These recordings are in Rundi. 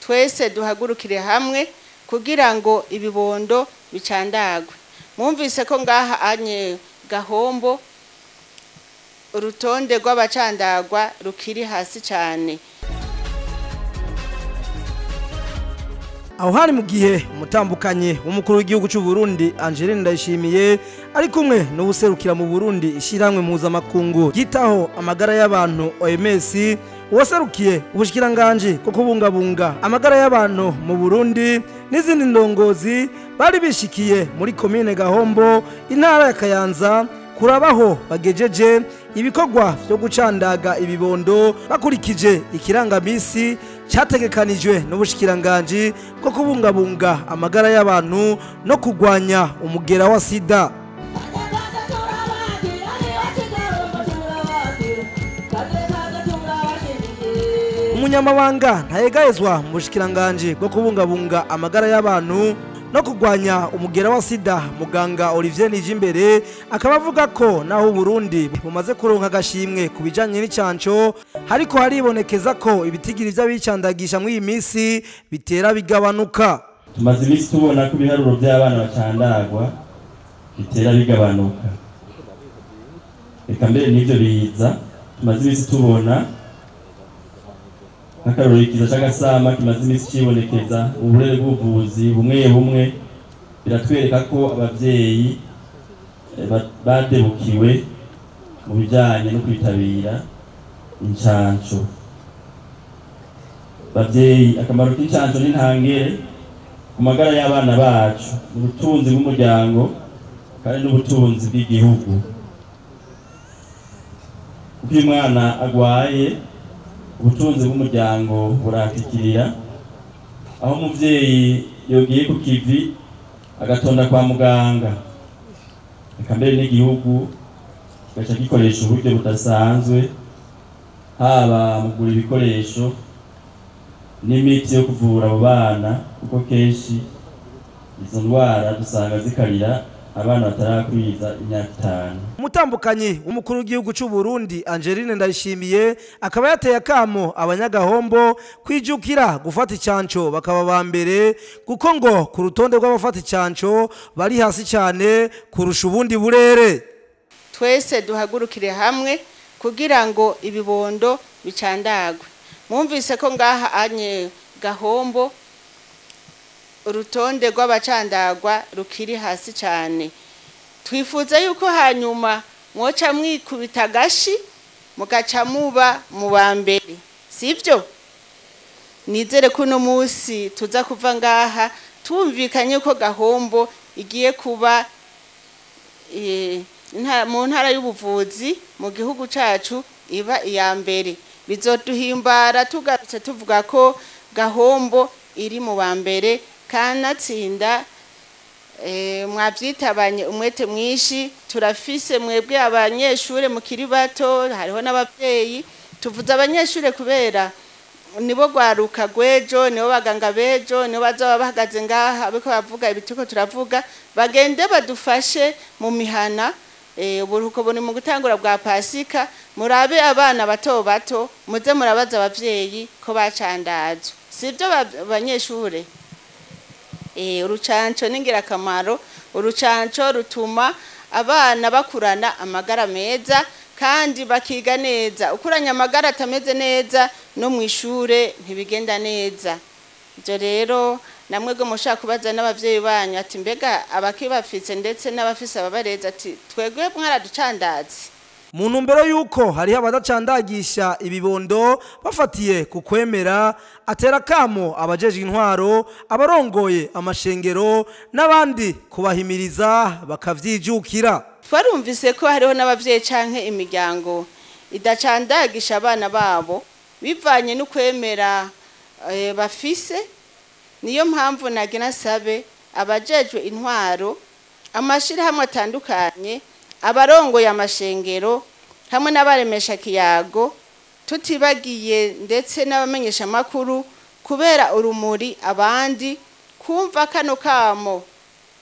Twese duhagurukire hamwe kugira ngo ibibondo bicandagwe. Mwumvise ko ngaha anye Gahombo urutonde rw'abacandagwa rukiri hasi cyane. Aho hari mu gihe umutambukanye w'umukuru w'igihugu cy'u Burundi Angeline Ndayishimiye ari kumwe n'ubuserukira mu Burundi ishyirahamwe mpuzamakungu ryitaho amagara y'abantu OMS, uwaserukiye ubushikiranganje bwo kubungabunga amagara y'abantu mu Burundi n'izindi ndongozi bari bishikiye muri komine Gahombo, intara ya Kayanza, kurabaho bagejeje ibikorwa byo gucandaga ibibondo bakurikije ikirangamisi cyategekanijwe n'ubushikiranganje bwo kubungabunga amagara y'abantu no kurwanya umugera wa sida. Umunyamabanga ntayegayezwa mu bushikiranganje bwo kubungabunga amagara y'abantu no kurwanya umugera wa sida, muganga Olivier Nijimbere, akaba avuga ko naho Burundi bumaze kuronka agashimwe ku bijanye n'icanco, hariko haribonekeza ko ibitigiri vy'abicandagisha muri iyi minsi bitera bigabanuka. Tumaze iminsi tubona ko ibiharuro by'abana bacandagwa bitera bigabanuka, reka mbere n'ivyo biza tumaze iminsi tubona nk'akarorero ikiza c'agasama kimaze iminsi cibonekeza mu burere bw'ubuvuzi bumwe bumwe, biratwereka ko abavyeyi badebukiwe mu bijanye no kwitabira incanco. Bavyeyi, akamaro k'incanco ni ntangere ku magara y'abana bacu, ubutunzi bw'umuryango kandi n'ubutunzi bw'igihugu. Kuko iyo umwana agwaye, ubutunzi bw'umuryango buratikirira, aho umuvyeyi yogiye ku kivi agatonda kwa muganga, eka mbere n'igihugu kigaca gikoresha uburyo budasanzwe, haba mu kugura ibikoresho n'imiti yo kuvura abo bana, kuko kenshi izo ndwara dusanga zikarira abana batarakwiza imyaka 5. Umutambukanyi w'umukuru w'igihugu cy'u Burundi Angeline Ndayishimiye akaba yateye akamo abanyagahombo kwijukira gufata icanco bakaba ba mbere, kuko ngo ku rutonde rw'abafata icanco bari hasi cyane kurusha ubundi burere. Twese duhagurukire hamwe kugira ngo ibibondo bicandagwe. Mwumvise ko ngaha anye Gahombo urutonde rw'abacandagwa rukiri hasi cyane. Twifuza yuko hanyuma mwoca mwikubita gashi mugaca muba mu ba mbere, sivyo? Nizere ko uno munsi tuza kuva ngaha tumvikanye ko Gahombo igiye kuba mu ntara y'ubuvuzi mu gihugu cacu iba iya mbere. Bizoduhimbara tugarutse tuvuga ko Gahombo iri mu ba mbere, kanatsinda mwavyitabanye umwete mwinshi. Turafise mwebwe abanyeshure mukiri bato, hariho n'abavyeyi. Tuvuze abanyeshure kubera nibo gwaruka gwejo, nibo baganga bejo, nibo bazoba bahagaze ngaha bariko bavuga ibituko turavuga, bagende badufashe mu mihana. Uburuhuko buri mu gutangura bwa Pasika, murabe abana bato bato, muze murabaza abavyeyi ko bacandazwe, sivyo banyeshure? Urucanco ni ingirakamaro. Urucanco rutuma abana bakurana amagara meza kandi bakiga neza. Ukuranye amagara atameze neza no mwishure ntibigenda neza. Ibyo rero namwebwe mushaka kubaza n'abavyeyi banyu ati mbega abakibafise ndetse n'abafise ababareza ati twebwe mwaraducandaze. Mu ntumbero yuko hariho abadacandagisha ibibondo bafatiye ku kwemera, atera kamo abajejwe intwaro, abarongoye amashengero n'abandi kubahimiriza bakavyijukira. Twarumvise ko hariho n'abavyeyi canke imiryango idacandagisha abana babo bivanye n'ukwemera bafise. Niyo mpamvu nagira sabe abajejwe intwaro, amashirahamwe atandukanye, abarongoye amashengero hamwe n'abaremesha kiyago, tutibagiye ndetse n'abamenyesha makuru, kubera urumuri abandi kumva kano kamo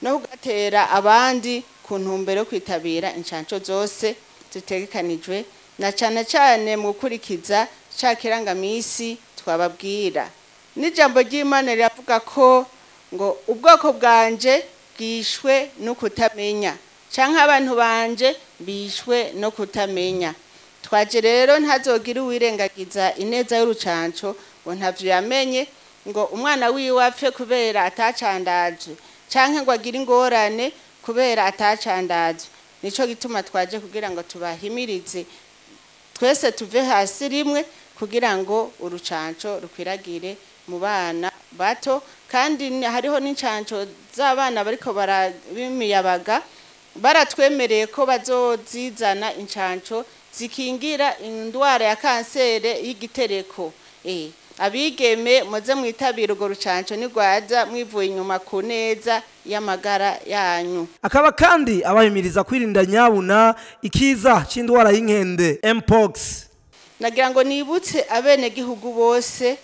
no kugatera abandi ku ntumbero yo kwitabira incanco zose zitegekanijwe, na cane cane mu gukurikiza ca kirangamisi twababwira. N'ijambo ry'Imana riravuga ko ngo ubwoko bwanje bwishwe no kutamenya, canke abantu banje bishwe no kutamenya. Twaje rero ntazogira uwirengagiza ineza y'urucanco ngo ntavyo yamenye, ngo umwana wiwe apfe kubera atacandaje, canke ngo agire ingorane kubera atacandaje. Nico gituma twaje kugira ngo tubahimirize twese tuve hasi rimwe kugira ngo urucanco rukwiragire mu bana bato. Kandi hariho n'incanco z'abana bariko barabimiyabaga, baratwemereye ko bazozizana incanco zikingira indwara ya kansere y'igitereko. Abigeme muze mwitabire urwo rucanco nigwaza mwivuye inyuma ku neza y'amagara yanyu. Akaba kandi abahimiriza kwirinda nyabuna ikiza c'indwara y'inkende Mpox. Nagira ngo nibutse abenegihugu bose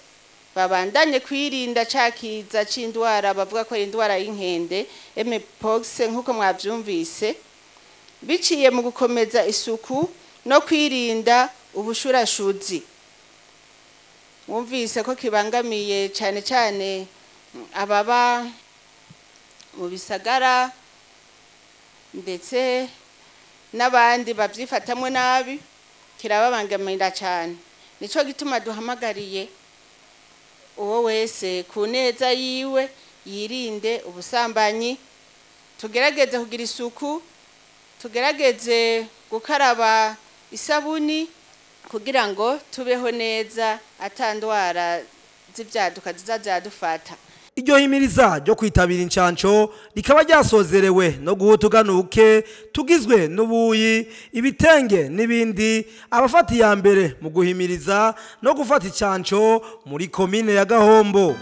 babandanye kwirinda ca kiza c'indwara bavuga ko ari indwara y'inkende Mpox, nkuko mwavyumvise, biciye mu gukomeza isuku no kwirinda ubushurashuzi. Mwumvise ko kibangamiye cyane cyane ababa mu bisagara ndetse n'abandi babyifatamwe nabi, kirababangamira cyane. Nico gituma duhamagariye uwo wese ku neza yiwe yirinde ubusambanyi, tugerageze kugira isuku, tugerageze gukaraba isabuni kugira ngo tubeho neza atandwara z'ibyaduka zizazadufata. Iryo himiriza ryo kwitabira incanco rikaba ryasozerewe no guhutuganuke tugizwe n'ubuyi, ibitenge n'ibindi. Abafata iya mbere mu guhimiriza no gufata incanco muri komine ya Gahombo.